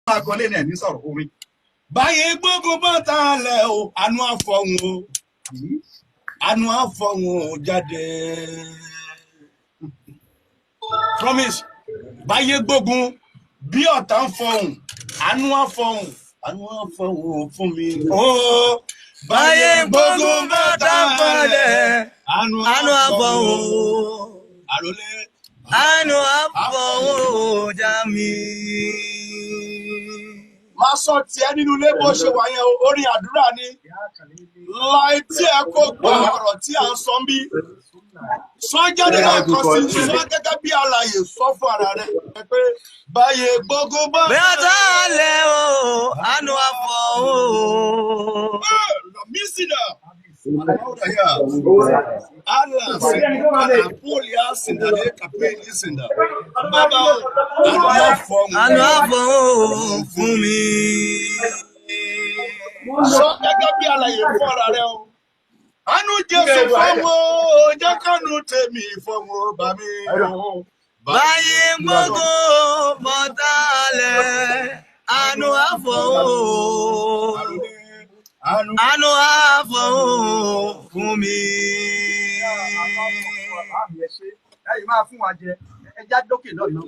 Máa kọ lẹ́nu ẹ̀ ní sọ̀rọ̀ orin. Báyé gbógun bá ta lẹ̀ o, àánú àfọ̀hún o, àánú àfọ̀hún o jáde. Promise, báyé gbógun bí ọ̀tá ń fọhùn, àánú àfọ̀hún, àánú àfọ̀hún o fún mi. Ó Báyé gbógun bá ta falẹ̀, àánú àánú àfọ̀hún àfọ̀hún o. Àròlé àánú àfọ̀hún já mi. Máa sọ tiẹ̀ nínú ilé bó ṣe wà yẹn o, orin àdúrà ni. Láì tí ẹ kò gbọ́ ọ̀rọ̀ tí à ń sọ ń bí. Sọ jáde lẹ́ẹ̀kan sí, sọ gẹ́gẹ́ bí alàyè, sọ fún ara rẹ pé báyé gbógun bá Bí ọ̀tá lẹ̀ o, àánú àfọ̀hún. Mísìnà Allah Apolia Sindale Kapeli Sinda. Bàbá o, àánú àfọ̀hún. Àánú àfọ̀hún fún mi. Sọ gẹ́gẹ́ bí alàyè fún ara rẹ o. Àánú Jésù fọ́hún o, jẹ́ kánú tèmi fọ́hún o, bà mí o. Báyé gbógun bọ́tà lẹ̀, àánú àfọ̀hún. Àròlé àánú. Àánú àfọ̀hún fún mi. Ẹ̀yin máa fún wa jẹ, ẹ já dókè lọ́nà.